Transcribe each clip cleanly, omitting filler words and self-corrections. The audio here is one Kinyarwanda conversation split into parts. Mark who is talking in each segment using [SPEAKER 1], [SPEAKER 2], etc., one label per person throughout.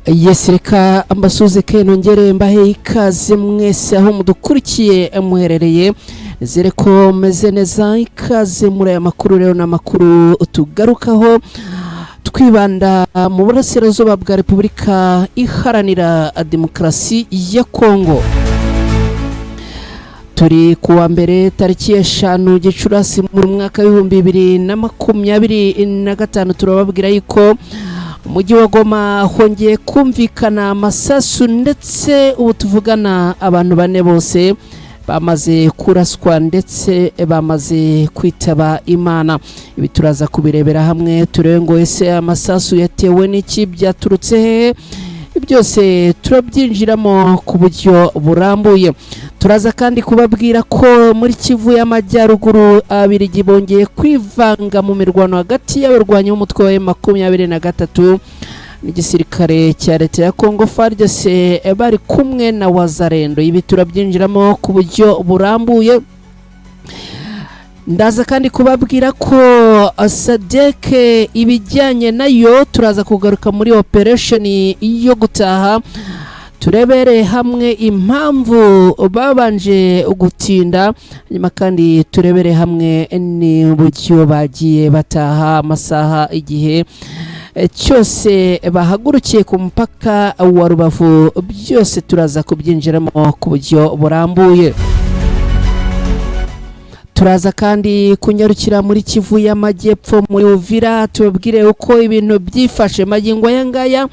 [SPEAKER 1] Yes, reka mbasuze ke nongere mbahe ikaze mwese aho mudukurikiye muherereye. Nizere ko meze neza. Ikaze muri aya makuru. Rero ni amakuru tugarukaho twibanda mu burasirazuba bwa Repubulika Iharanira Demokarasi ya Kongo. Turi ku wa mbere, tariki 5 Gicurasi mu mwaka w'2025. Turababwira yuko umujyi wa Goma hongeye kumvikana amasasu, ndetse ubu tuvugana abantu bane bose bamaze kuraswa ndetse bamaze kwitaba Imana. Ibi turaza kubirebera hamwe, turebe ngo ese amasasu yatewe n'iki, byaturutse hehe? Byose turabyinjiramo ku buryo burambuye. Turaza kandi kubabwira ko muri Kivu y'Amajyaruguru Ababirigi bongeye kwivanga mu mirwano hagati y'abarwanyi b'umutwe wa M23 n'igisirikare cya leta ya Congo FARDC bari kumwe na Wazalendo. Ibi turabyinjiramo ku buryo burambuye. Ndaza kandi kubabwira ko SADC, ibijyanye nayo, turaza kugaruka muri operation yo gutaha, turebere hamwe impamvu babanje gutinda, hanyuma kandi turebere hamwe n'uburyo bagiye bataha, amasaha, igihe cyose bahagurukiye ku mupaka wa Rubavu. Byose turaza kubyinjiramo ku buryo burambuye. Turaza kandi kunyarukira muri Kivu y'Amajyepfo, muri Uvira, tubabwire uko ibintu byifashe magingo aya ngaya.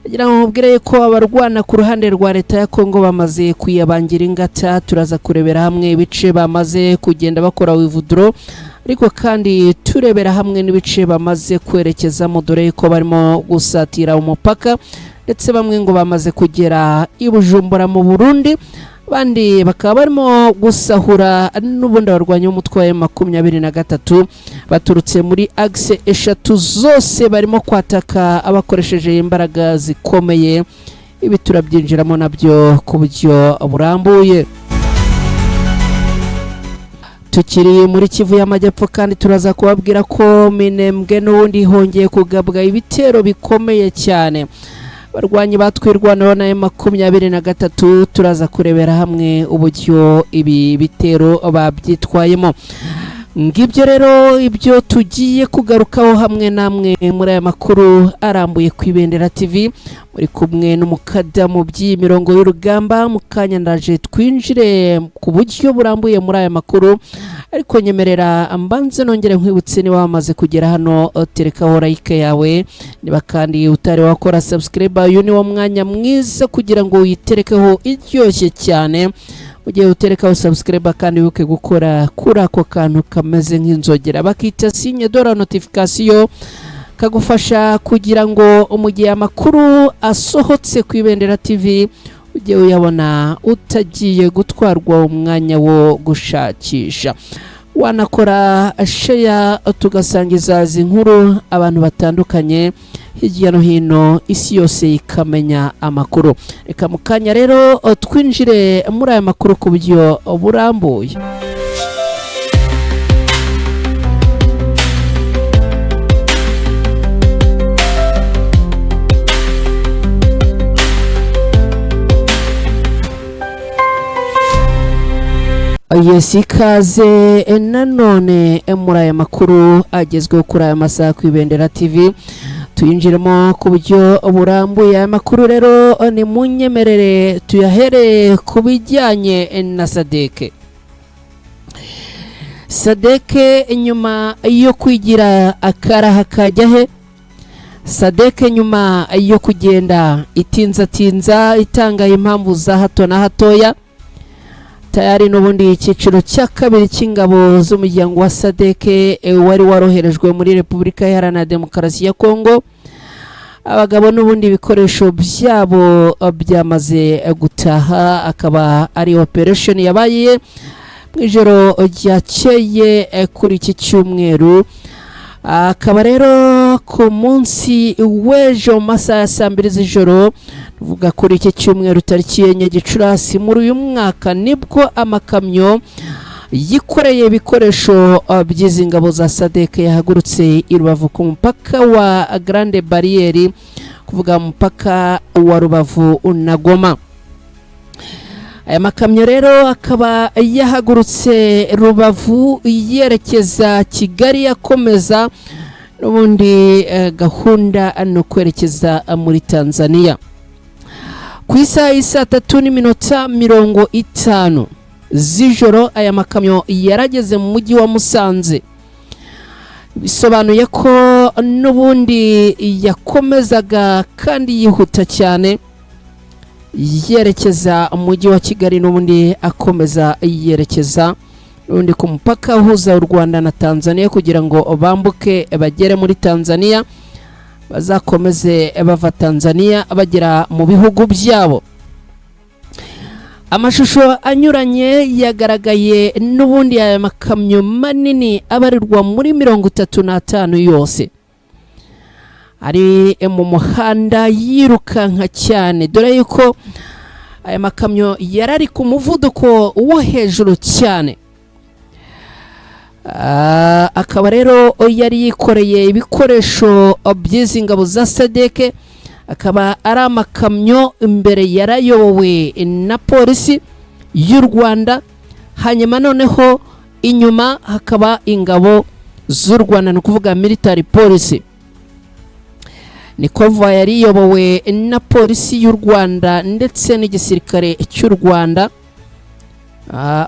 [SPEAKER 1] Kugira ngo mubwire ko abarwana ku ruhande rwa leta ya Kongo bamaze kuyabangira ingata. Turaza kurebera hamwe ibice bamaze kugenda bakora withdraw, ariko kandi turebera hamwe n'ibice bamaze kwerekezamo, dore ko barimo gusatira umupaka, ndetse bamwe ngo bamaze kugera i Bujumbura mu Burundi, abandi bakaba barimo gusahura n'ubundi abarwanyi b'umutwe wa M23 baturutse muri axe eshatu zose, barimo kwataka abakoresheje imbaraga zikomeye. Ibi turabyinjiramo nabyo ku buryo burambuye. Tukiri muri Kivu y'Amajyepfo kandi, turaza kubabwira ko Minembwe n'ubundi hongeye kugabwa ibitero bikomeye cyane, barwanyi batwirwanaho na M23. Turaza kurebera hamwe uburyo ibi bitero babyitwayemo. Ngibyo rero ibyo tugiye kugarukaho hamwe namwe muri aya makuru arambuye ku Ibendera TV. Muri kumwe n'umukadamu by'iyi mirongo y'urugamba. Mu kanya ndaje twinjire ku buryo burambuye muri aya makuru, ariko nyemerera mbanze nongere nkwibutse: niba wamaze kugera hano, terekaho like yawe. Niba kandi utari wakora subscribe, uyu ni wo mwanya mwiza kugira ngo uyiterekeho iryoshye cyane. Mu gihe uterekaho subscribe kandi, wibuke gukora kuri ako kantu kameze nk'inzogera bakita signe de la notification, kagufasha kugira ngo mu gihe amakuru asohotse ku Ibendera TV ujye uyabona utagiye gutwarwa umwanya wo gushakisha. Wanakora share, tugasangiza izi nkuru abantu batandukanye hirya no hino, isi yose ikamenya amakuru. Reka mu kanya rero twinjire muri aya makuru ku buryo burambuye. Yes, ikaze nanone muri aya makuru agezweho kuri aya masaha ku Ibendera TV. Tuyinjiremo ku buryo burambuye. Aya makuru rero ni mu nyemerere tuyahereye ku bijyanye na SADC. SADC nyuma yo kwigira akaraha kajya he? SADC nyuma yo kugenda itinzatinza, itanga impamvu za hato na hatoya, tayari n'ubundi icyiciro cya kabiri cy'ingabo z'umuryango wa SADC wari waroherejwe muri Repubulika Iharanira Demokarasi ya Kongo, abagabo n'ubundi ibikoresho byabo byamaze gutaha. Akaba ari operation yabaye mu ijoro ryakeye kuri iki cyumweru. Akaba rero ku munsi w'ejo mu masaha ya saa 2 z'ijoro, tuvuga kuri iki cyumweru tariki 4 Gicurasi muri uyu mwaka, nibwo amakamyo yikoreye ibikoresho by'izi ngabo za SADC yahagurutse i Rubavu ku mupaka wa Grande Barrière. Kuvuga mupaka wa Rubavu na Goma. Aya makamyo rero akaba yahagurutse Rubavu yerekeza Kigali, akomeza n'ubundi gahunda ni ukwerekeza muri Tanzania. Ku isaha y'i 3:50 z'ijoro, aya makamyo yarageze mu mujyi wa Musanze. Bisobanuye ko n'ubundi yakomezaga kandi yihuta cyane yerekeza umujyi wa Kigali, n'ubundi akomeza yerekeza n'ubundi ku mupaka uhuza u Rwanda na Tanzania, kugira ngo bambuke bagere muri Tanzania, bazakomeze bava Tanzania bagera mu bihugu byabo. Amashusho anyuranye yagaragaye n'ubundi aya makamyo manini abarirwa muri 35 yose ari mu muhanda yirukanka cyane, dore yuko aya makamyo yarari ku muvuduko wo hejuru cyane. Akaba rero yari yikoreye ibikoresho by'izi ngabo za SADC. Akaba ari amakamyo imbere yarayobowe na polisi y'u Rwanda, hanyuma noneho inyuma hakaba ingabo z'u Rwanda, ni ukuvuga military police. Ni convoy yari iyobowe na polisi y'u Rwanda ndetse n'igisirikare cy'u Rwanda,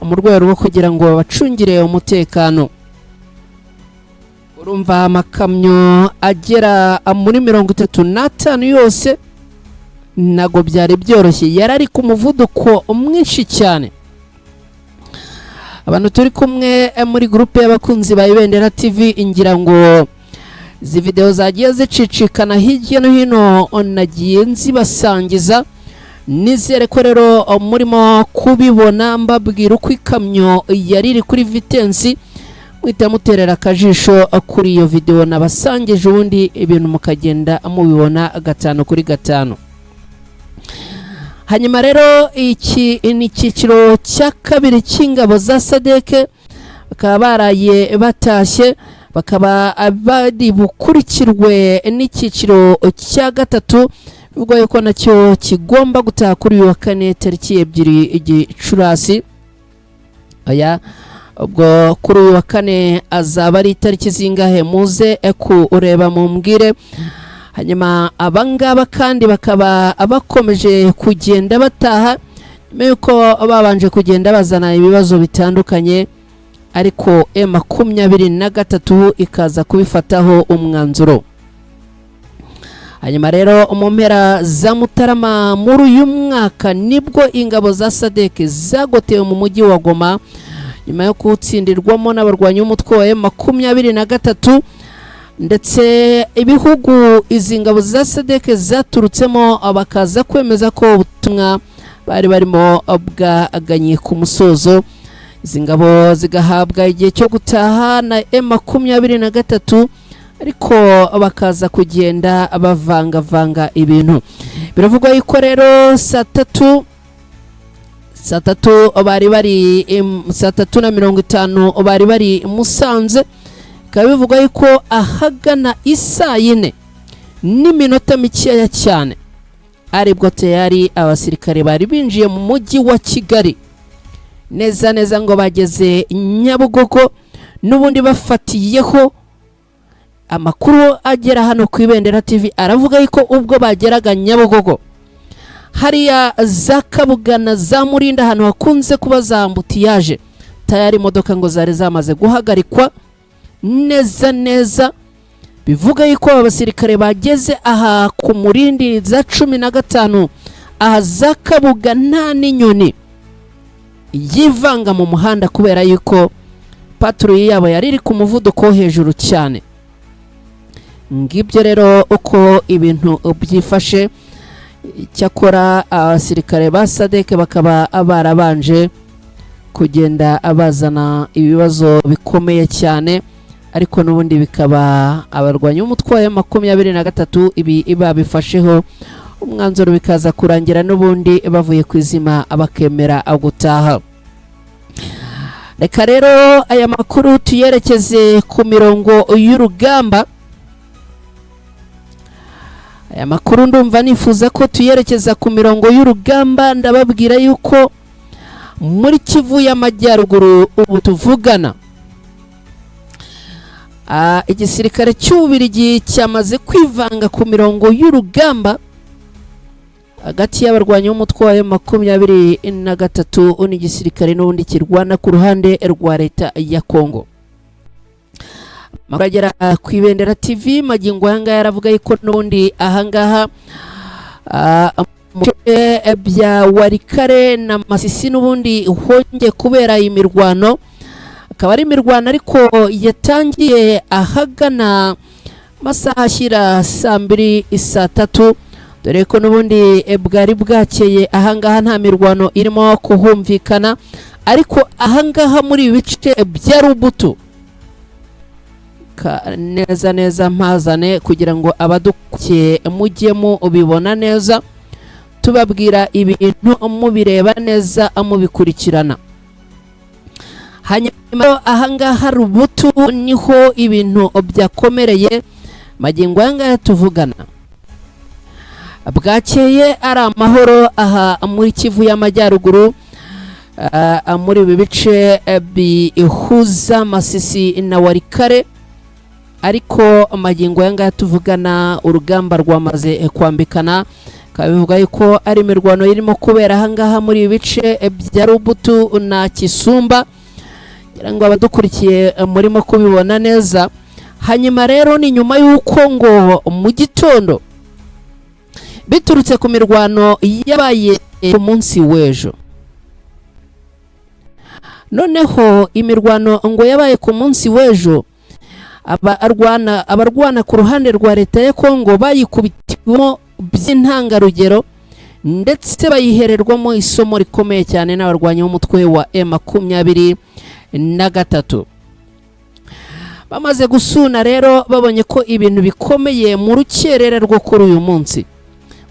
[SPEAKER 1] mu rwego rwo kugira ngo babacungire umutekano. Urumva, amakamyo agera muri 35 yose ntabwo byari byoroshye, yari ari ku muvuduko mwinshi cyane. Abantu turi kumwe muri groupe y'abakunzi ba Ibendera TV, ngira ngo izi videwo zagiye zicicikana hirya no hino nagiye nzibasangiza. Nizere ko rero murimo kubibona, mbabwira uko ikamyo yari iri kuri vitesse. Muhita muterera akajisho kuri iyo videwo nabasangije, ubundi ibintu mukagenda mubibona gatanu kuri gatanu. Hanyuma rero iki ni icyiciro cya kabiri cy'ingabo za SADC, bakaba baraye batashye, bakaba bari bukurikirwe n'icyiciro cya gatatu, bivugwa yuko nacyo kigomba gutaha kuri uyu wa kane tariki 2 Gicurasi. Oya, ubwo kuri uyu wa kane azaba ari itariki zingahe? Muze kureba mumbwire. Hanyuma abangaba kandi bakaba bakomeje kugenda bataha nyuma y'uko babanje kugenda bazana ibibazo bitandukanye, ariko M23 ikaza kubifataho umwanzuro. Hanyuma rero mu mpera za Mutarama muri uyu mwaka nibwo ingabo za SADC zagotewe mu mujyi wa Goma, nyuma yo kuwutsindirwamo n'abarwanyi b'umutwe wa M23, ndetse ibihugu izi ngabo za SADC zaturutsemo bakaza kwemeza ko ubutumwa bari barimo bwaganye ku musozo. Izi ngabo zigahabwa igihe cyo gutaha na M23, ariko bakaza kugenda bavangavanga ibintu. Biravugwa yuko rero saa tatu bari bari 3:50 bari bari Musanze. Bikaba bivugwa yuko ahagana isaa yine n'iminota mikeya cyane aribwo tayari abasirikare bari binjiye mu mujyi wa Kigali neza neza, ngo bageze Nyabugogo. N'ubundi bafatiyeho amakuru agera hano ku Ibendera TV, aravuga yuko ubwo bageraga Nyabugogo, hariya za Kabugana, za Murinda, ahantu hakunze kuba za embouteillage, tayari imodoka ngo zari zamaze guhagarikwa neza neza. Bivuga yuko aba basirikare bageze aha ku Murindi za 15, aha za Kabuga, nta n'inyoni yivanga mu muhanda, kubera yuko patrouille yabo yari iri ku muvuduko wo hejuru cyane. Ngibyo rero uko ibintu byifashe. Icyakora abasirikare ba SADC bakaba barabanje kugenda bazana ibibazo bikomeye cyane, ariko n'ubundi bikaba abarwanyi b'umutwe wa 23 ibi babifasheho umwanzuro, bikaza kurangira n'ubundi bavuye ku izima bakemera gutaha. Reka rero aya makuru tuyerekeze ku mirongo y'urugamba. Aya makuru ndumva nifuza ko tuyerekeza ku mirongo y'urugamba. Ndababwira yuko muri Kivu y'Amajyaruguru ubu tuvugana, igisirikare cy'Ububirigi cyamaze kwivanga ku mirongo y'urugamba hagati y'abarwanyi b'umutwe wa M23 n'igisirikare n'ubundi kirwana ku ruhande rwa leta ya Kongo. Amakuru agera ku Ibendera TV magingo aya ngaya aravuga yuko n'ubundi ahangaha mu bice bya Warikare na Masisi n'ubundi hongeye kubera imirwano, akaba ari imirwano ariko yatangiye ahagana masaha ashyira saa 2, saa 3, dore ko n'ubundi bwari bwakeye ahangaha nta mirwano irimo kuhumvikana. Ariko ahangaha muri ibi bice bya Rubutu neza neza mpazane kugira ngo abadukurikiye mujye mubibona neza, tubabwira ibintu mubireba neza, mubikurikirana. Hanyuma ahangaha Rubutu niho ibintu byakomereye magingo aya ngaya tuvugana. Bwakeye ari amahoro aha muri Kivu y'Amajyaruguru, muri ibi bice bihuza Masisi na Warikare, ariko magingo aya ngaya tuvugana urugamba rwamaze kwambikana. Bikaba bivuga yuko ari imirwano irimo kubera ahangaha muri ibi bice bya Rubutu na Kisumba, kugira ngo abadukurikiye murimo kubibona neza. Hanyuma rero ni nyuma y'uko ngo mu gitondo, biturutse ku mirwano yabaye ku munsi w'ejo, noneho imirwano ngo yabaye ku munsi w'ejo, abarwana ku ruhande rwa leta ya Kongo bayikubitiwemo by'intangarugero, ndetse bayihererwamo isomo rikomeye cyane n'abarwanyi b'umutwe wa M23. Bamaze gusuna rero, babonye ko ibintu bikomeye mu rukerera rwo kuri uyu munsi,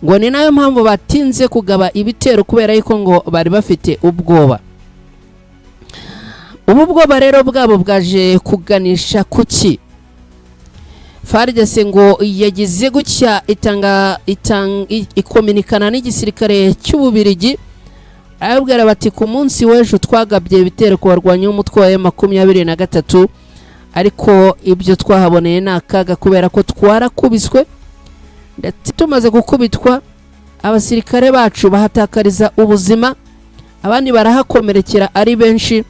[SPEAKER 1] ngo ni nayo mpamvu batinze kugaba ibitero, kubera yuko ngo bari bafite ubwoba. Ubu bwoba rero bwabo bwaje kuganisha kuki? FARDC ngo yagize gutya itanga ikominikana n'igisirikare cy'Ububirigi, arababwira bati: "Ku munsi w'ejo twagabye ibitero ku barwanyi b'umutwe wa M23, ariko ibyo twahaboneye ni akaga, kubera ko twarakubiswe, ndetse tumaze gukubitwa abasirikare bacu bahatakariza ubuzima, abandi barahakomerekera ari benshi."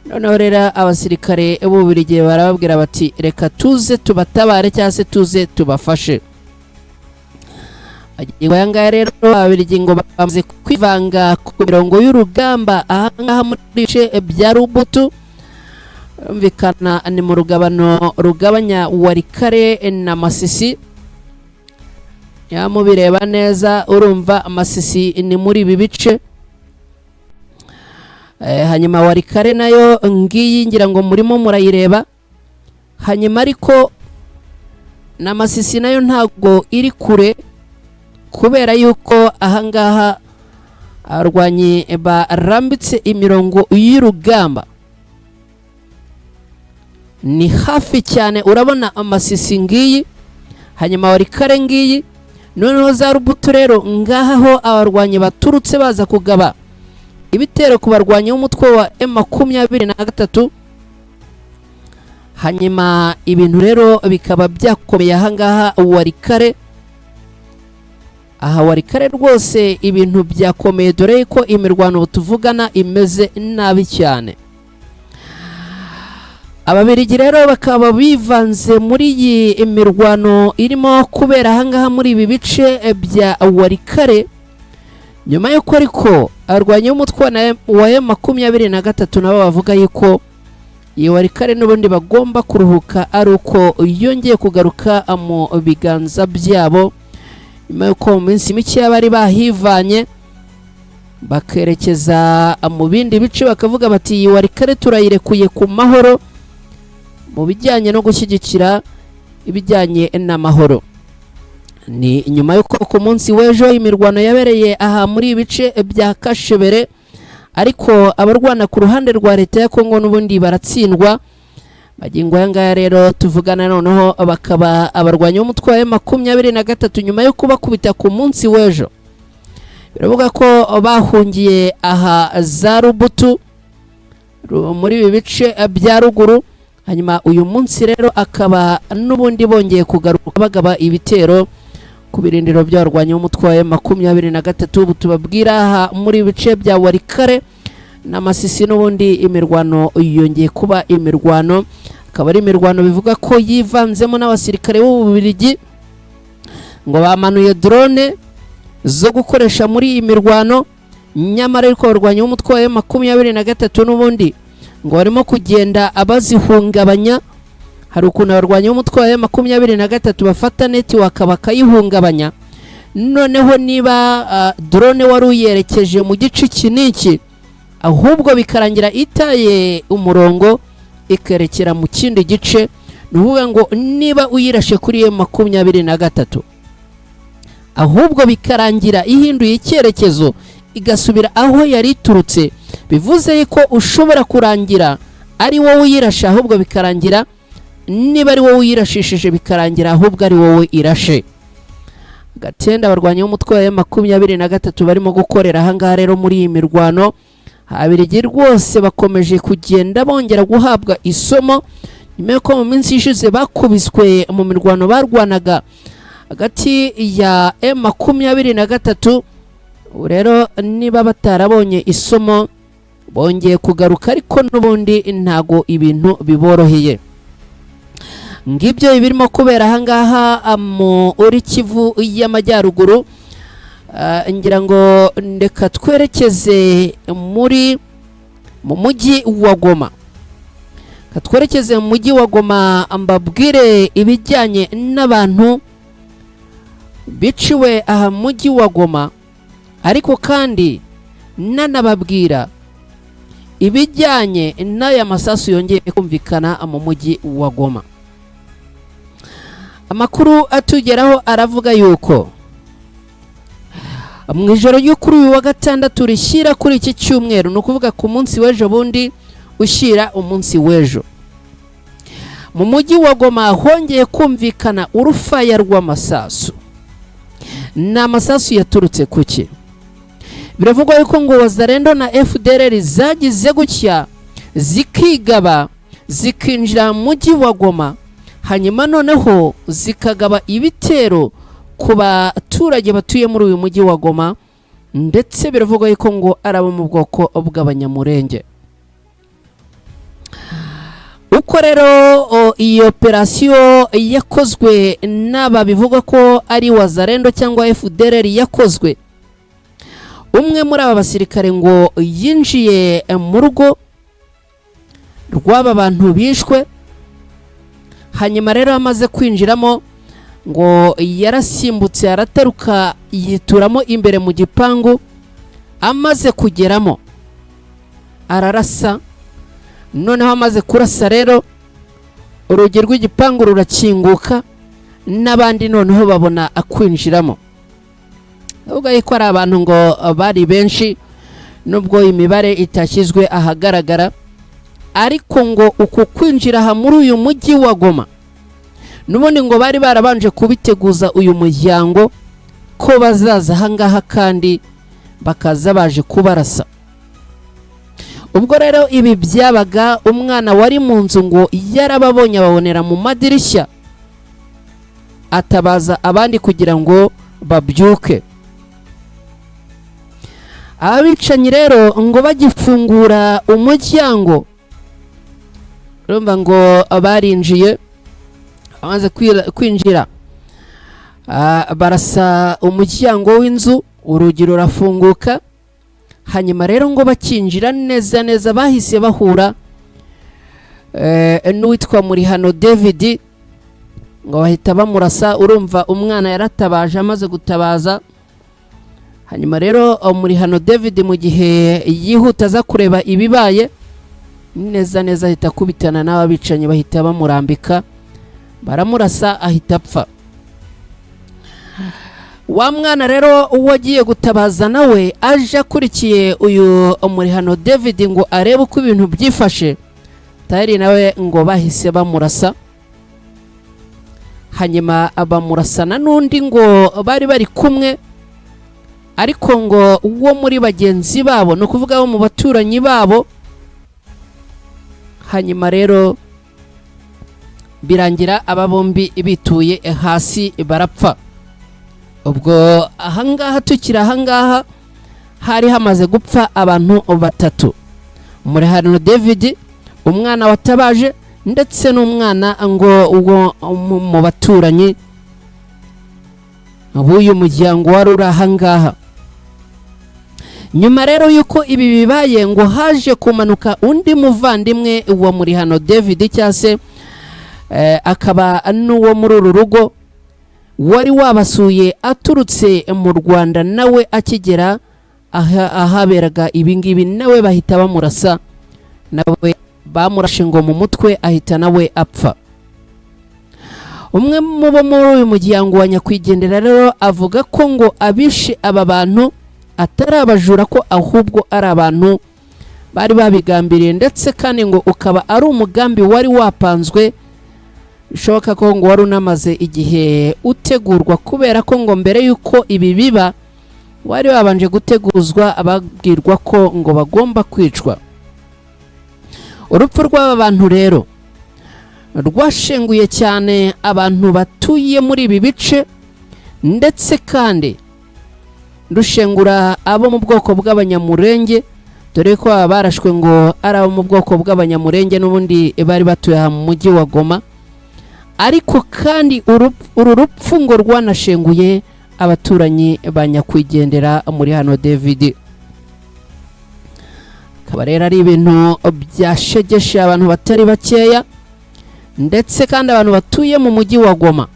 [SPEAKER 1] Noneho rero abasirikare b'Ububirigi barababwira bati: "Reka tuze tubatabare, cyangwa se tuze tubafashe." Aya ngaya rero Ababiligi ngo bamaze kwivanga ku mirongo y'urugamba ahangaha muri bice bya Rubutu, bumvikana ni mu rugabano rugabanya Warikare na Masisi. Mubireba neza, urumva Masisi ni muri ibi bice, hanyuma Warikare nayo ngiyi, ngira ngo murimo murayireba. Hanyuma ariko na Masisi nayo ntabwo iri kure, kubera yuko ahangaha abarwanyi barambitse imirongo y'urugamba ni hafi cyane. Urabona Amasisi ngiyi, hanyuma Warikare ngiyi, noneho za Rubutu rero ngaha ho abarwanyi baturutse baza kugaba ibitero ku barwanyi b'umutwe wa M23. Hanyuma ibintu rero bikaba byakomeye ahangaha Warikare. Aha Warikare rwose ibintu byakomeye, dore ko imirwano tuvugana imeze nabi cyane. Ababirigi rero bakaba bivanze muri iyi mirwano irimo kubera ahangaha muri ibi bice bya Warikare, nyuma y'uko ariko abarwanyi b'umutwe wa M23 nabo bavuga yuko iyi Warikare n'ubundi bagomba kuruhuka ari uko yongeye kugaruka mu biganza byabo, nyuma y'uko mu minsi mike bari bahivanye bakerekeza mu bindi bice, bakavuga bati: "Iyi Warikare turayirekuye ku mahoro mu bijyanye no gushyigikira ibijyanye n'amahoro." Ni nyuma y'uko ku munsi w'ejo imirwano yabereye aha muri ibice bya Kashebere, ariko abarwana ku ruhande rwa leta ya Kongo n'ubundi baratsindwa. Magingo aya ngaya rero tuvugana, noneho bakaba abarwanyi b'umutwe wa 23, nyuma yo kubakubita ku munsi w'ejo, biravuga ko bahungiye aha za Rubutu muri ibi bice bya ruguru. Hanyuma uyu munsi rero akaba n'ubundi bongeye kugaruka bagaba ibitero ku birindiro by'abarwanyi b'umutwe wa 23. Ubu tubabwira, aha muri ibi bice bya Warikare n'Amasisi, n'ubundi imirwano yongeye kuba imirwano, akaba ari imirwano bivuga ko yivanzemo n'abasirikare b'Ububiligi. Ngo bamanuye drone zo gukoresha muri iyi mirwano, nyamara ariko abarwanyi b'umutwe wa 23 n'ubundi ngo barimo kugenda abazihungabanya. Hari ukuntu abarwanyi b'umutwe wa 23 bafata network bakayihungabanya, noneho niba drone wari uyerekeje mu gice iki n'iki, ahubwo bikarangira itaye umurongo ikerekera mu kindi gice. Ni ukuvuga ngo niba uyirashe kuri iyo 23, ahubwo bikarangira ihinduye icyerekezo igasubira aho yari iturutse, bivuze ko ushobora kurangira ari wowe uyirashe, ahubwo bikarangira niba ari wowe uyirashishije, bikarangira ahubwo ari wowe irashe. Gatenda abarwanyi b'umutwe wa 23 barimo gukorera ahangaha rero muri iyi mirwano, Ababiligi rwose bakomeje kugenda bongera guhabwa isomo, nyuma y'uko mu minsi ishize bakubiswe mu mirwano barwanaga hagati ya M23. Ubu rero niba batarabonye isomo, bongeye kugaruka, ariko n'ubundi ntago ibintu biboroheye. Ngibyo ibirimo kubera ahangaha muri Kivu y'Amajyaruguru. Ngira ngo ndeka twerekeze mu mujyi wa Goma. Reka twerekeze mu mujyi wa Goma, mbabwire ibijyanye n'abantu biciwe aha mu mujyi wa Goma, ariko kandi nanababwira ibijyanye n'aya masasu yongeye kumvikana mu mujyi wa Goma. Amakuru atugeraho aravuga yuko mu ijoro ryo kuri uyu wa gatandatu rishyira kuri iki cyumweru, ni ukuvuga ku munsi w'ejo bundi ushyira umunsi w'ejo, mu mujyi wa Goma hongeye kumvikana urufaya rw'amasasu. Ni amasasu yaturutse kuki? Biravugwa yuko ngo Wazalendo na FDLR zagize gutya zikigaba, zikinjira mu mujyi wa Goma, hanyuma noneho zikagaba ibitero ku baturage batuye muri uyu mujyi wa Goma, ndetse biravugwa yuko ngo ari abo mu bwoko bw'Abanyamurenge. Uko rero iyi operasiyo yakozwe n'aba bivugwa ko ari Wazalendo cyangwa FDLR yakozwe, umwe muri aba basirikare ngo yinjiye mu rugo rw'aba bantu bishwe. Hanyuma rero amaze kwinjiramo, ngo yarasimbutse, arataruka, yituramo imbere mu gipangu. Amaze kugeramo ararasa. Noneho amaze kurasa rero, urugi rw'igipangu rurakinguka, n'abandi noneho babona akwinjiramo. Avuga yuko ari abantu ngo bari benshi, nubwo imibare itashyizwe ahagaragara, ariko ngo uku kwinjira aha muri uyu mujyi wa Goma, n'ubundi ngo bari barabanje kubiteguza uyu muryango ko bazaza ahangaha kandi bakaza baje kubarasa. Ubwo rero ibi byabaga, umwana wari mu nzu ngo yarababonye, ababonera mu madirishya, atabaza abandi kugira ngo babyuke. Abicanyi rero ngo bagifungura umuryango, urumva ngo barinjiye. Bamaze kwinjira, barasa umuryango w'inzu, urugi rurafunguka. Hanyuma rero ngo bakinjira neza neza, bahise bahura n'uwitwa Murihano David, ngo bahita bamurasa. Urumva umwana yaratabaje. Amaze gutabaza, hanyuma rero Murihano David mu gihe yihuta aza kureba ibibaye, neza neza ahita akubitana n'aba bicanyi, bahita bamurambika, baramurasa, ahita apfa. Wa mwana rero wagiye gutabaza nawe aje akurikiye uyu Murihano David ngo arebe uko ibintu byifashe, Tayari nawe ngo bahise bamurasa, hanyuma bamurasana n'undi ngo bari bari kumwe, ariko ngo uwo muri bagenzi babo, ni ukuvuga wo mu baturanyi babo. Hanyuma rero birangira aba bombi bituye hasi barapfa. Ubwo ahangaha, tukiri ahangaha, hari hamaze gupfa abantu batatu: Murihano David, umwana watabaje, ndetse n'umwana ngo uwo mu baturanyi b'uyu muryango wari uri ahangaha. Nyuma rero y'uko ibi bibaye, ngo haje kumanuka undi muvandimwe wa Murihano David, cyangwa se akaba n'uwo muri uru rugo, wari wabasuye aturutse mu Rwanda. Nawe akigera ahaberaga ibingibi, nawe bahita bamurasa. Nawe bamurashe ngo mu mutwe, ahita nawe apfa. Umwe mu bo muri uyu muryango wa nyakwigendera rero avuga ko ngo abishe aba bantu atari abajura, ko ahubwo ari abantu bari babigambiriye, ndetse kandi ngo ukaba ari umugambi wari wapanzwe, bishoboka ko ngo wari unamaze igihe utegurwa, kubera ko ngo mbere y'uko ibi biba wari wabanje guteguzwa, ababwirwa ko ngo bagomba kwicwa. Urupfu rw'aba bantu rero rwashenguye cyane abantu batuye muri ibi bice, ndetse kandi rushengura abo mu bwoko bw'Abanyamurenge, dore ko aba barashwe ngo ari abo mu bwoko bw'Abanyamurenge n'ubundi bari batuye aha mu mujyi wa Goma. Ariko kandi uru rupfu ngo rwanashenguye abaturanyi ba nyakwigendera muri hano David. Akaba rero ari ibintu byashegeshe abantu batari bakeya, ndetse kandi abantu batuye mu mujyi wa Goma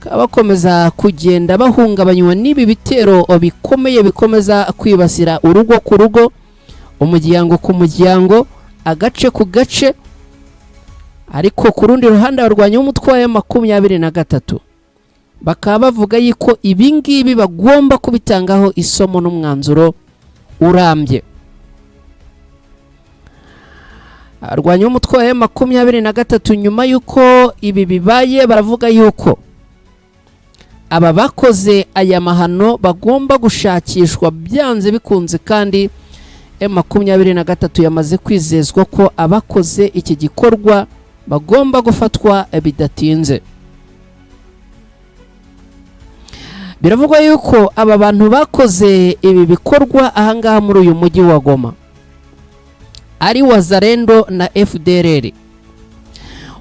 [SPEAKER 1] bakaba bakomeza kugenda bahungabanywa n'ibi bitero bikomeye bikomeza kwibasira urugo ku rugo, umuryango ku muryango, agace ku gace. Ariko ku rundi ruhande, abarwanyi b'umutwe wa 23 bakaba bavuga yuko ibi ngibi bagomba kubitangaho isomo n'umwanzuro urambye. Abarwanyi b'umutwe wa 23, nyuma y'uko ibi bibaye, baravuga yuko aba bakoze aya mahano bagomba gushakishwa byanze bikunze, kandi M23 yamaze kwizezwa ko abakoze iki gikorwa bagomba gufatwa bidatinze. Biravugwa yuko aba bantu bakoze ibi bikorwa ahangaha muri uyu mujyi wa Goma ari Wazalendo na FDLR.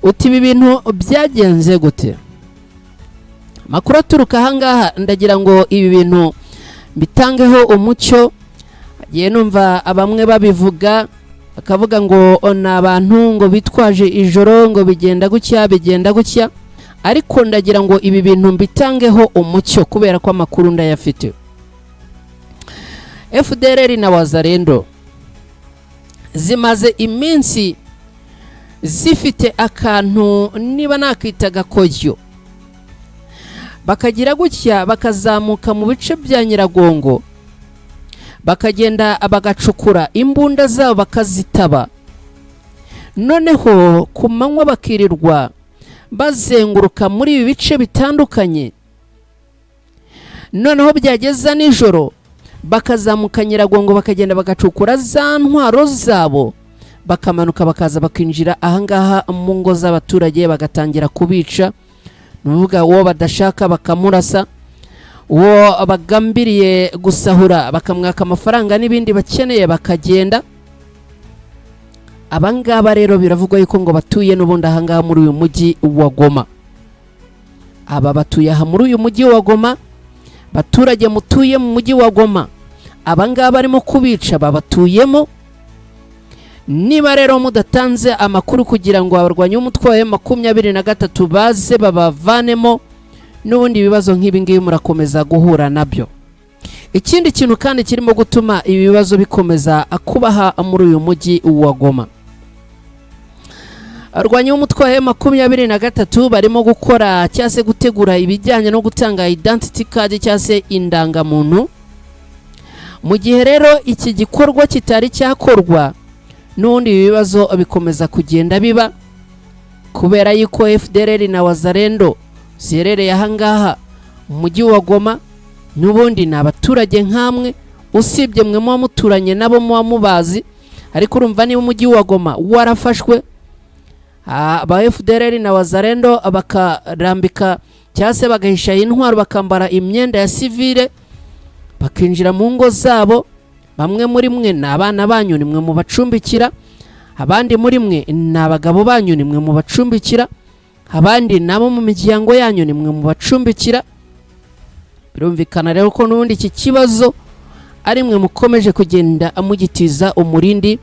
[SPEAKER 1] Uti ibi bintu byagenze gute? Amakuru aturuka ahangaha, ndagira ngo ibi bintu bitangeho umucyo. Agiye numva bamwe babivuga, bakavuga ngo ni abantu ngo bitwaje ijoro, ngo bigenda gutya, bigenda gutya, ariko ndagira ngo ibi bintu mbitangeho umucyo kubera ko amakuru ndayafite. FDLR na Wazalendo zimaze iminsi zifite akantu niba nakita agakoryo, bakagira gutya bakazamuka mu bice bya Nyiragongo, bakagenda bagacukura imbunda zabo bakazitaba, noneho ku manywa bakirirwa bazenguruka muri ibi bice bitandukanye, noneho byageza nijoro bakazamuka Nyiragongo, bakagenda bagacukura za ntwaro zabo, bakamanuka bakaza bakinjira ahangaha mu ngo z'abaturage, bagatangira kubica. Ni ukuvuga uwo badashaka bakamurasa, uwo bagambiriye gusahura bakamwaka amafaranga n'ibindi bakeneye bakagenda. Abangaba rero biravugwa yuko ngo batuye n'ubundi ahangaha muri uyu mujyi wa Goma. Aba batuye aha muri uyu mujyi wa Goma. Baturage mutuye mu mujyi wa Goma, abangaba barimo kubica babatuyemo. Niba rero mudatanze amakuru kugira ngo abarwanyi b'umutwe wa 23 baze babavanemo, n'ubundi ibibazo nk'ibi ngibi murakomeza guhura nabyo. Ikindi kintu kandi kirimo gutuma ibi bibazo bikomeza kubaha muri uyu mujyi wa Goma, abarwanyi b'umutwe wa 23 barimo gukora cyangwa se gutegura ibijyanye no gutanga identity card cyangwa se indangamuntu. Mu gihe rero iki gikorwa kitari cyakorwa, N'ubundi ibi bibazo bikomeza kugenda biba kubera yuko FDLR na Wazalendo ziherereye ahangaha mu mujyi wa Goma. N'ubundi ni abaturage nk'amwe, usibye mwe muba muturanye nabo, muba mubazi. Ariko urumva, niba umujyi wa Goma warafashwe, aba FDLR na Wazalendo bakarambika cyangwa se bagahisha intwaro, bakambara imyenda ya sivile, bakinjira mu ngo zabo, bamwe muri mwe ni abana banyu, ni mwe mubacumbikira, abandi muri mwe ni abagabo banyu, ni mwe mubacumbikira, abandi nabo mu miryango yanyu, ni mwe mubacumbikira. Birumvikana rero ko n'ubundi iki kibazo ari mwe mukomeje kugenda mugitiza umurindi,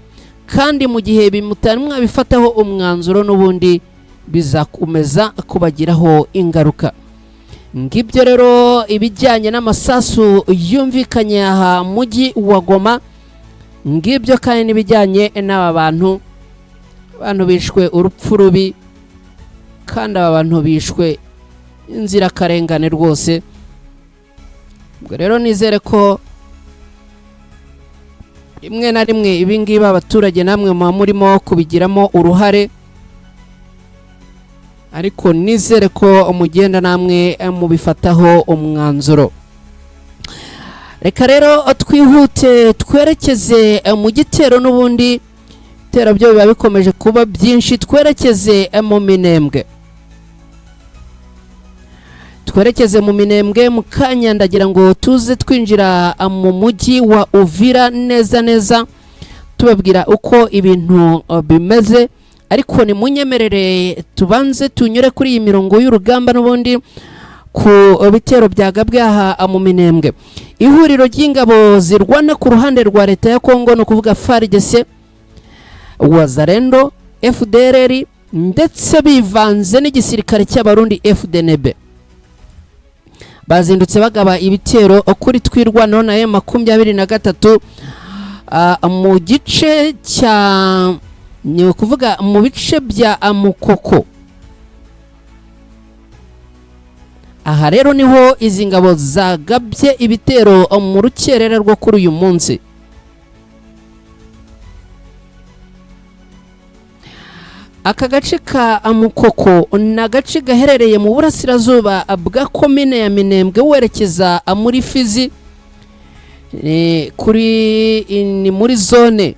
[SPEAKER 1] kandi mu gihe bimutari mwabifataho umwanzuro, n'ubundi bizakomeza kubagiraho ingaruka. Ngibyo rero ibijyanye n'amasasu yumvikanye aha mujyi wa Goma. Ngibyo kandi n'ibijyanye n'aba bantu, abantu bishwe urupfu rubi, kandi aba bantu bishwe inzirakarengane rwose. Ubwo rero nizere ko rimwe na rimwe ibi ngibi abaturage namwe muba murimo kubigiramo uruhare, ariko nizere ko mugenda namwe mubifataho umwanzuro. Reka rero twihute twerekeze mu gitero, n'ubundi ibitero byo biba bikomeje kuba byinshi. Twerekeze mu Minembwe, twerekeze mu Minembwe mu kanya. Ndagira ngo tuze twinjira mu mujyi wa Uvira neza neza, tubabwira uko ibintu bimeze. Ariko nimunyemerere tubanze tunyure kuri iyi mirongo y'urugamba, n'ubundi ku bitero byagabwe aha mu Minembwe. Ihuriro ry'ingabo zirwana ku ruhande rwa leta ya Kongo, ni ukuvuga FARDC, Wazalendo, FDLR, ndetse bivanze n'igisirikare cy'Abarundi FDNB, bazindutse bagaba ibitero kuri Twirwaneho na M23 mu gice cya, ni ukuvuga mu bice bya Amukoko. Aha rero niho izi ngabo zagabye ibitero mu rukerera rwo kuri uyu munsi. Aka gace ka Amukoko ni agace gaherereye mu burasirazuba bwa komine ya Minembwe, werekeza muri Fizi, kuri ni muri zone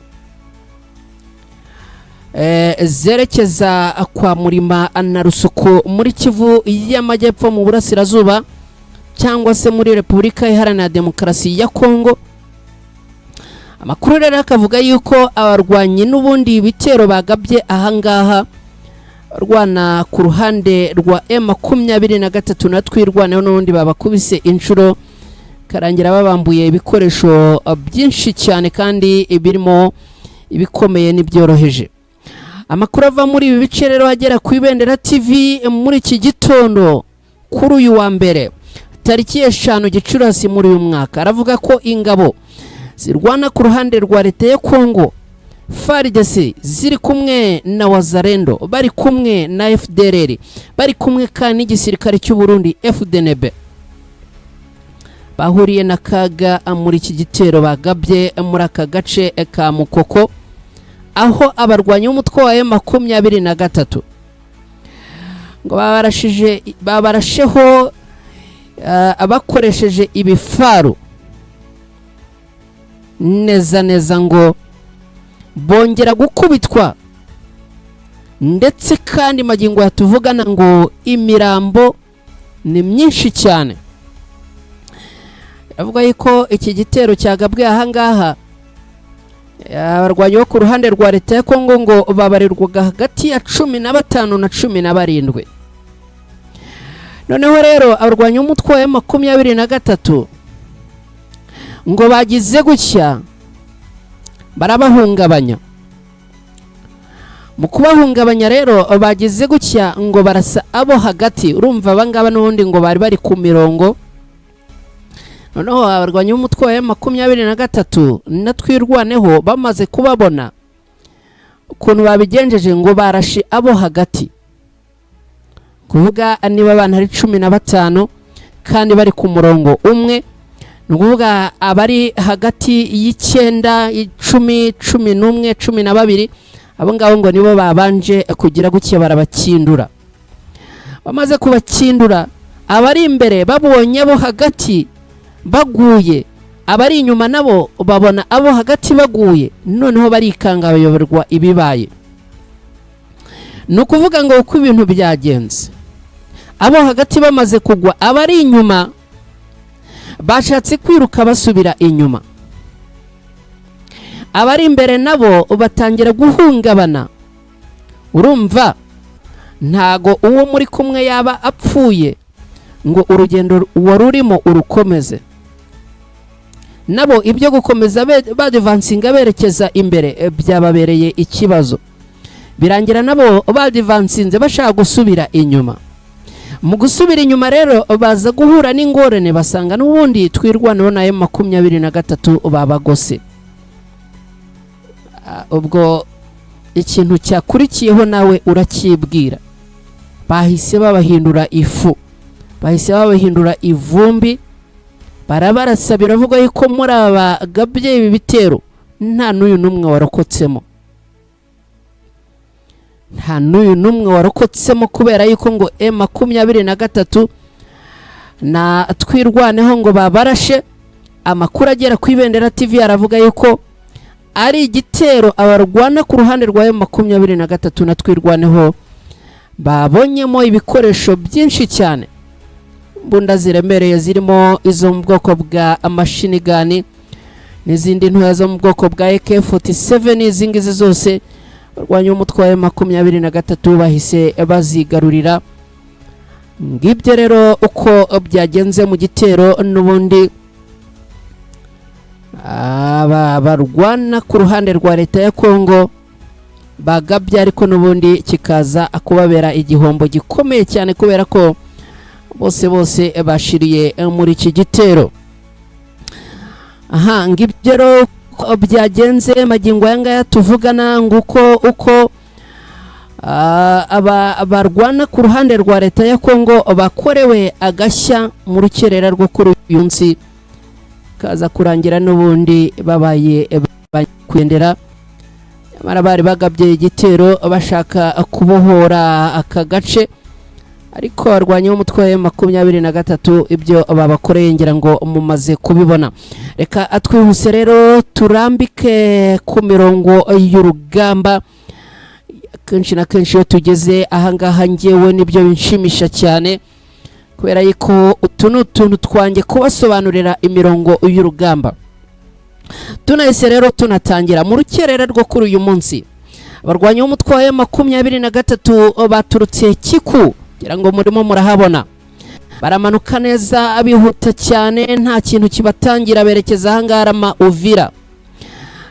[SPEAKER 1] zerekeza kwa Murima na Rusuku muri Kivu y'Amajyepfo mu burasirazuba, cyangwa se muri Repubulika Iharanira Demokarasi ya Kongo. Amakuru rero akavuga yuko abarwanyi n'ubundi ibitero bagabye ahangaha barwana ku ruhande rwa M23 na Twirwaneho, n'ubundi babakubise inshuro karangira babambuye ibikoresho byinshi cyane, kandi birimo ibikomeye n'ibyoroheje. Amakuru ava muri ibi bice rero agera ku Ibendera TV muri iki gitondo kuri uyu wa mbere tariki 5 Gicurasi muri uyu mwaka, aravuga ko ingabo zirwana ku ruhande rwa leta ya Kongo FARDC ziri kumwe na Wazalendo, bari kumwe na FDLR, bari kumwe kandi n'igisirikare cy'u Burundi FDNB, bahuriye na kaga muri iki gitero bagabye muri aka gace ka Mukoko, aho abarwanyi b'umutwe wa M23 ngo babarasheho abakoresheje ibifaru neza neza, ngo bongera gukubitwa, ndetse kandi magingo yatuvugana ngo imirambo ni myinshi cyane. Avuga yuko iki gitero cyagabwe ahangaha, abarwanyi bo ku ruhande rwa leta ya Kongo ngo babarirwaga hagati ya 15 na 17. Noneho rero abarwanyi b'umutwe wa 23 ngo bagize gutya barabahungabanya. Mu kubahungabanya rero bagize gutya ngo barasa abo hagati. Urumva abangaba n'ubundi ngo bari bari ku mirongo. Noneho abarwanyi b'umutwe wa 23 na Twirwaneho bamaze kubabona ukuntu babigenjeje, ngo barashe abo hagati. Kuvuga niba abantu ari 15 kandi bari ku murongo umwe, Ni ukuvuga abari hagati y'9, 10, 11, 12, abo ngabo ngo nibo babanje kugira gutya barabakindura. Bamaze kubakindura, abari imbere babonye abo hagati baguye, abari inyuma nabo babona abo hagati baguye, noneho barikanga, bayoberwa ibibaye. Ni ukuvuga ngo uko ibintu byagenze, abo hagati bamaze kugwa, abari inyuma bashatse kwiruka basubira inyuma, abari imbere nabo batangira guhungabana. Urumva ntago uwo muri kumwe yaba apfuye ngo urugendo wari urimo urukomeze. Nabo ibyo gukomeza badivansinga berekeza imbere byababereye ikibazo, birangira nabo badivansinze bashaka gusubira inyuma. Mu gusubira inyuma rero baza guhura n'ingorane, basanga n'ubundi Twirwaneho na M23 babagose. Ubwo ikintu cyakurikiyeho nawe uracyibwira, bahise babahindura ifu, bahise babahindura ivumbi, barabarasa. Biravuga yuko muri aba bagabye ibi bitero nta n'uyu n'umwe warokotsemo, nta n'uyu n'umwe warokotsemo, kubera yuko ngo M23 na Twirwaneho ngo babarashe. Amakuru agera ku Ibendera TV aravuga yuko ari igitero abarwana ku ruhande rwa M23 na Twirwaneho babonyemo ibikoresho byinshi cyane, imbunda ziremereye zirimo izo mu bwoko bwa machine gun n'izindi ntoya zo mu bwoko bwa AK47. Izi ngizi zose barwanya umutwe wa M23 bahise bazigarurira. Ngibyo rero uko byagenze mu gitero n'ubundi aba barwana ku ruhande rwa leta ya Kongo bagabye, ariko n'ubundi kikaza kubabera igihombo gikomeye cyane, kubera ko bose bose bashiriye muri iki gitero. Aha ngibyo rero uko byagenze. Magingo aya ngaya tuvugana, nguko uko aba barwana ku ruhande rwa leta ya Kongo bakorewe agashya mu rukerera rwo kuri uyu munsi, kaza kurangira n'ubundi babaye kugendera. Nyamara bari bagabye igitero bashaka kubohora aka gace, ariko barwanya umutwe wa 23 ibyo babakoreye ngira ngo mumaze kubibona. Reka twihuse rero turambike ku mirongo y'urugamba. Kenshi na kenshi iyo tugeze ahangaha ngewe nibyo binshimisha cyane, kubera yuko utu ni utuntu twanjye kubasobanurira imirongo y'urugamba. Tunahise rero tunatangira mu rukerera rwo kuri uyu munsi. Abarwanyi b'umutwe wa 23 baturutse Kiku, ngira ngo murimo murahabona, baramanuka neza bihuta cyane, nta kintu kibatangira, berekeza ahangaha Rama Uvira.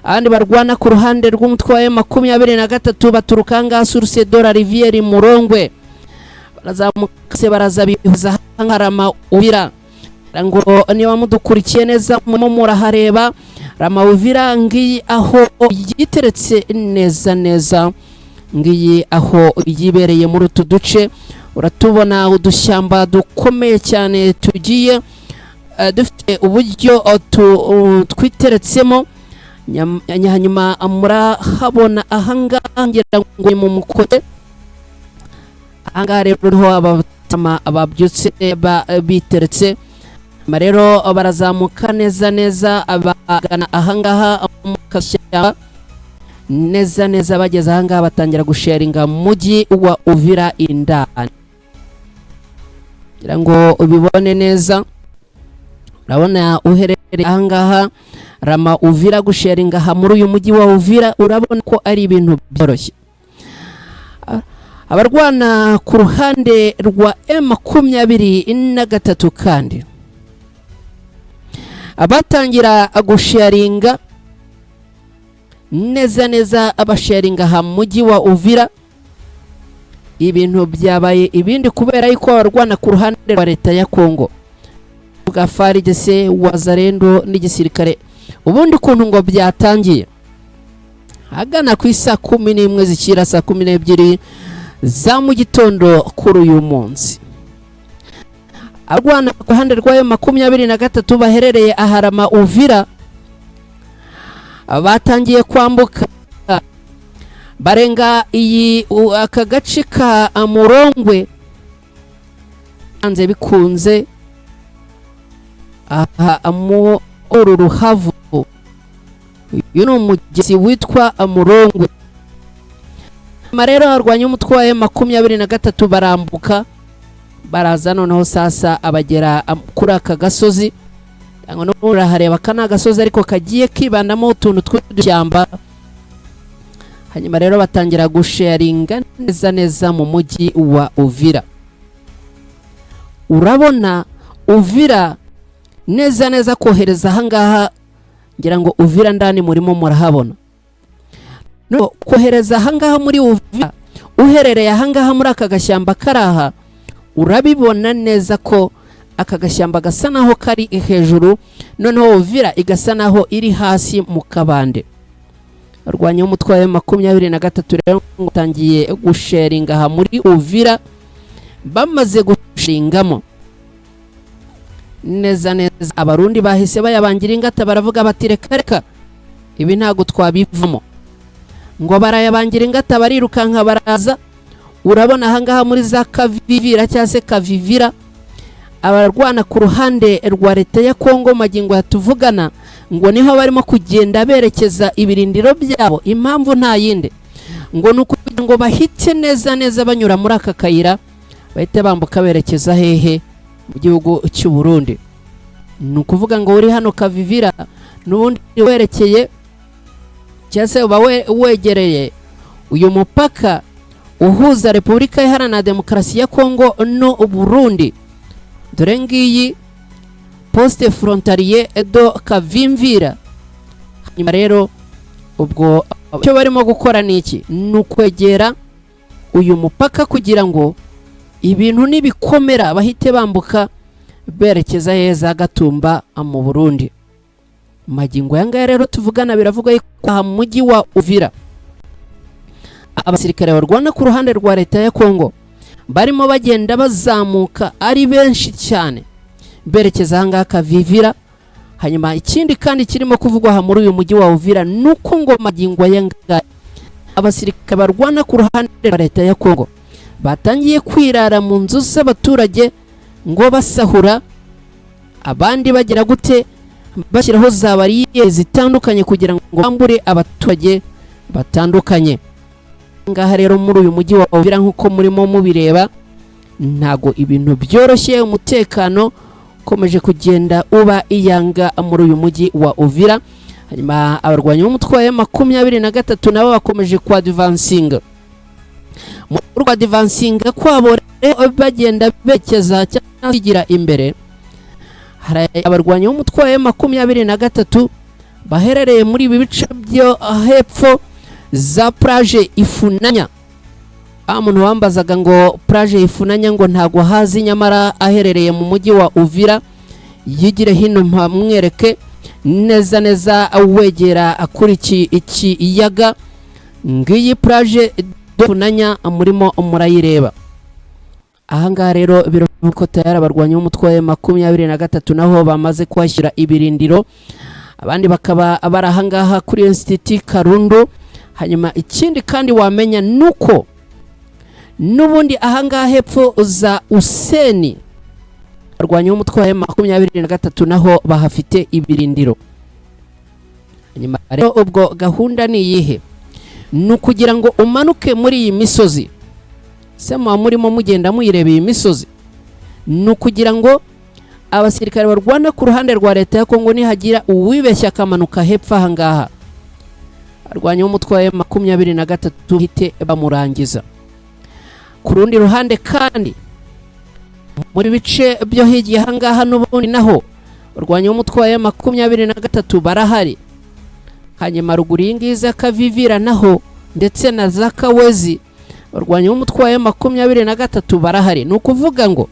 [SPEAKER 1] Abandi barwana ku ruhande rw'umutwe wa 23 baturuka ahangaha Source de la Rivière Murongwe, barazamuka se baraza bihuza ahangaha Rama Uvira. Ngo niba mudukurikiye neza murimo murahareba Rama Uvira, ngiyi aho yiteretse neza neza, ngiyi aho yibereye muri utu duce. Uratubona udushyamba dukomeye cyane tugiye dufite uburyo twiteretsemo. Hanyuma murahabona ahangaha, ngira ngo ni mu mukote. Ahangaha rero niho abatama babyutse biteretse. Hanyuma rero barazamuka neza neza bagana ahangaha mu kashyamba neza neza. Bageze ahangaha batangira gusharinga mu mujyi wa Uvira indani, kugira ngo ubibone neza. Urabona uherereye ahangaha Rama Uvira, gusharinga aha muri uyu mujyi wa Uvira, urabona ko ari ibintu byoroshye. Abarwana ku ruhande rwa M23 kandi abatangira gusharinga neza neza, abasharinga aha mu mujyi wa Uvira, ibintu byabaye ibindi, kubera yuko abarwana ku ruhande rwa leta ya Kongo bwa FARDC, Wazalendo n'igisirikare, ubundi ukuntu ngo byatangiye ahagana ku isaa 11 zikira saa 12 za mu gitondo kuri uyu munsi. Arwana ku ruhande rw'ayo 23 baherereye aharama Uvira batangiye kwambuka barenga iyi aka gace ka Murongwe. Hanze bikunze aha mu uru ruhavu, uyu ni umugezi witwa Murongwe. Nyuma rero barwanya umutwe wa 23 barambuka baraza, noneho sasa abagera kuri aka gasozi. Ngo urahareba, aka ni agasozi ariko kagiye kibandamo utuntu tw'udushyamba. Hanyuma rero batangira gusharinga neza neza mu mujyi wa Uvira. Urabona Uvira neza neza kohereza ahangaha, ngira ngo Uvira ndani murimo murahabona. No kohereza ahangaha muri Uvira, uherereye ahangaha muri aka gashyamba kari aha, urabibona neza ko aka gashyamba gasa naho kari hejuru, noneho Uvira igasa naho iri hasi mu kabande. Barwanya umutwe wa 23 rero utangiye gusheringa aha muri Uvira. Bamaze gushingamo neza neza, Abarundi bahise bayabangira ingata, baravuga bati: "Reka reka, ibi ntabwo twabivamo." Ngo barayabangira ingata, barirukanka baraza. Urabona ahangaha muri za Kavivira cyangwa se Kavivira, abarwana ku ruhande rwa leta ya Kongo magingo yatuvugana ngo niho barimo kugenda berekeza ibirindiro byabo. Impamvu nta yindi, ngo ni ukugira ngo bahite neza neza banyura muri aka kayira, bahite bambuka berekeza hehe? Mu gihugu cy'u Burundi. Ni ukuvuga ngo uri hano Kavivira n'ubundi werekeye cyangwa se uba wegereye uyu mupaka uhuza Repubulika Iharanira Demokarasi ya Kongo no Burundi. Dore ngiyi poste frontalier de Kavimvira. Hanyuma rero ubwo icyo barimo gukora ni iki? Ni ukwegera uyu mupaka kugira ngo ibintu nibikomera bahite bambuka berekeza heza Gatumba mu Burundi. Magingo aya ngaya rero tuvugana, biravuga yuko aha mu mujyi wa Uvira abasirikare barwana ku ruhande rwa leta ya Kongo barimo bagenda bazamuka ari benshi cyane berekeza ahangaha Kavivira. Hanyuma ikindi kandi kirimo kuvugwa aha muri uyu mujyi wa Uvira ni uko ngo magingo aya ngaya abasirikare barwana ku ruhande rwa leta ya Kongo batangiye kwirara mu nzu z'abaturage, ngo basahura, abandi bagira gute, bashyiraho za bariyeri zitandukanye kugira ngo bambure abaturage batandukanye. Ngaha rero muri uyu mujyi wa Uvira, nk'uko murimo mubireba, ntago ibintu byoroshye. Umutekano ukomeje kugenda uba iyanga muri uyu mujyi wa Uvira. Hanyuma abarwanyi b'umutwe wa 23 nabo bakomeje kuadvancinga. Muri kuadvancinga kwabo rero bagenda berekeza cyangwa bigira imbere, hari abarwanyi b'umutwe wa 23 baherereye muri ibi bice byo hepfo za plage Ifunanya. Wa muntu wambazaga ngo plage Ifunanya ngo ntago hazi, nyamara aherereye mu mujyi wa Uvira, yigire hino mpamwereke neza neza. Wegera kuri iki ikiyaga, ngiyi plage Ifunanya murimo murayireba ahangaha. Rero biravuga ko tayari abarwanyi b'umutwe wa 23 naho bamaze kuhashyira ibirindiro, abandi bakaba bari ahangaha kuri Institut Karundu. Hanyuma ikindi kandi wamenya nuko n'ubundi ahangaha hepfo za Useni abarwanyi b'umutwe wa 23 naho bahafite ibirindiro. Hanyuma rero ubwo gahunda ni iyihe? Ni ukugira ngo umanuke muri iyi misozi. Se muba murimo mugenda muyireba iyi misozi? Ni ukugira ngo abasirikare barwana ku ruhande rwa leta ya Kongo nihagira uwibeshya akamanuka hepfo ahangaha, arwanya umutwe wa 23 hite bamurangiza. Ku rundi ruhande kandi, muri bice byo hirya ahangaha n'ubundi naho barwanya umutwe wa 23 barahari. Hanyuma ruguru iyi ngiyi za Kavivira naho ndetse na za Kawezi, barwanya umutwe wa 23 barahari. Ni ukuvuga ngo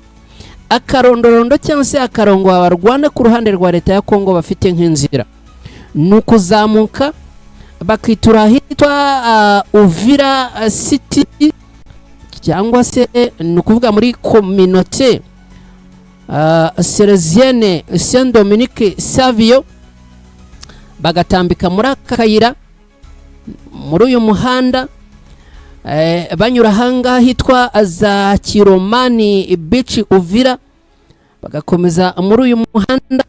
[SPEAKER 1] akarondorondo cyangwa se akarongo barwana ku ruhande rwa leta ya Kongo bafite nk'inzira ni ukuzamuka bakitura ahitwa Uvira City, cyangwa se ni ukuvuga muri communauté. Salesienne Saint Dominique Savio, bagatambika muri aka kayira, muri uyu muhanda, banyura ahangaha hitwa za Kiromani Beach Uvira, bagakomeza muri uyu muhanda,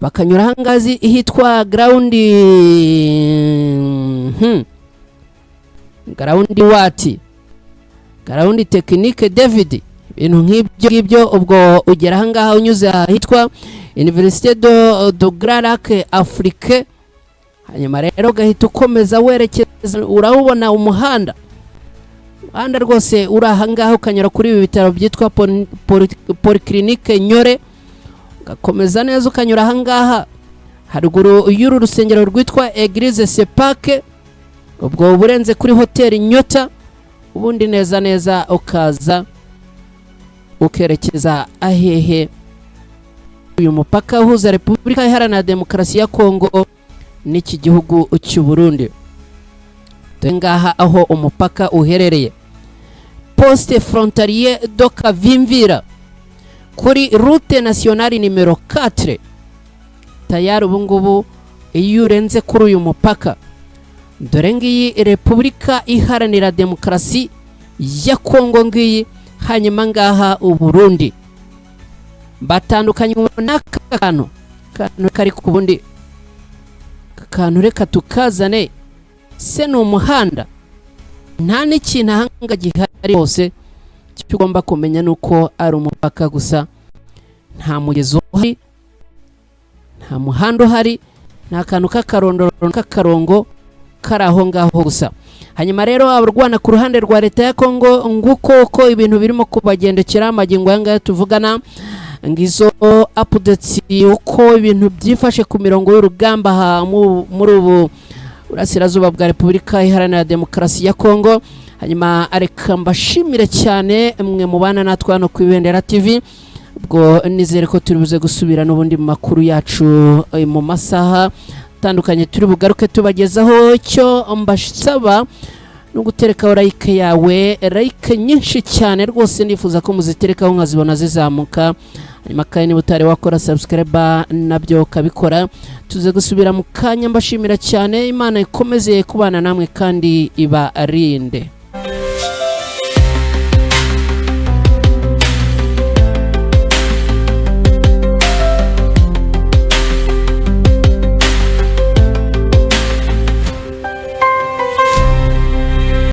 [SPEAKER 1] bakanyura ahangaha hitwa ground wati ground technique David, ibintu nk'ibyo ngibyo. Ubwo ugera ahangaha unyuze ahitwa Université de Grands Lacs Afrique, hanyuma rero ugahita ukomeza werekeza. Urawubona umuhanda rwose uri ahangaha, ukanyura kuri ibi bitaro byitwa Polyclinique Nyore, ugakomeza neza ukanyura ahangaha haruguru y'uru rusengero rwitwa Église Sepake, ubwo uburenze kuri hoteli Nyota, ubundi neza neza ukaza ukerekeza ahehe? Uyu mupaka uhuza Repubulika Iharanira Demokarasi ya Kongo n'iki gihugu cy'u Burundi. Dore ngaha aho umupaka uherereye, poste frontalier de Kavimvira kuri route nationale numéro 4. Tayari ubu ngubu iyo urenze kuri uyu mupaka, dore ngiyi Repubulika Iharanira Demokarasi ya Kongo ngiyi, hanyuma ngaha Uburundi. Batandukanye n'aka kantu kari ku bundi. Aka kantu reka tukazane se, ni umuhanda, nta n'ikintu ahanga gihari hose. Icyo ugomba kumenya ni uko ari umupaka gusa, nta mugezi uhari, nta muhanda uhari, nta kantu k'akarondoro k'akarongo kari aho ngaho gusa. Hanyuma rero abarwana ku ruhande rwa leta ya Kongo, nguko uko ibintu birimo kubagendekera amagingo aya ngaya tuvugana. Ngizo updates uko ibintu byifashe ku mirongo y'urugamba aha muri ubu burasirazuba bwa Repubulika Iharanira Demokarasi ya Kongo. Hanyuma reka mbashimire cyane mwe mubana natwe hano ku Ibendera TV. Ubwo nizere ko turi buze gusubira n'ubundi mu makuru yacu mu masaha atandukanye, turi bugaruke tubagezaho. Icyo mbasaba no guterekaho like yawe, like nyinshi cyane rwose, ndifuza ko muziterekaho nkazibona zizamuka. Hanyuma kandi niba utari wakora subscribe, nabyo ukabikora. Tuze gusubira mu kanya. Mbashimira cyane, Imana ikomeze kubana namwe kandi ibarinde.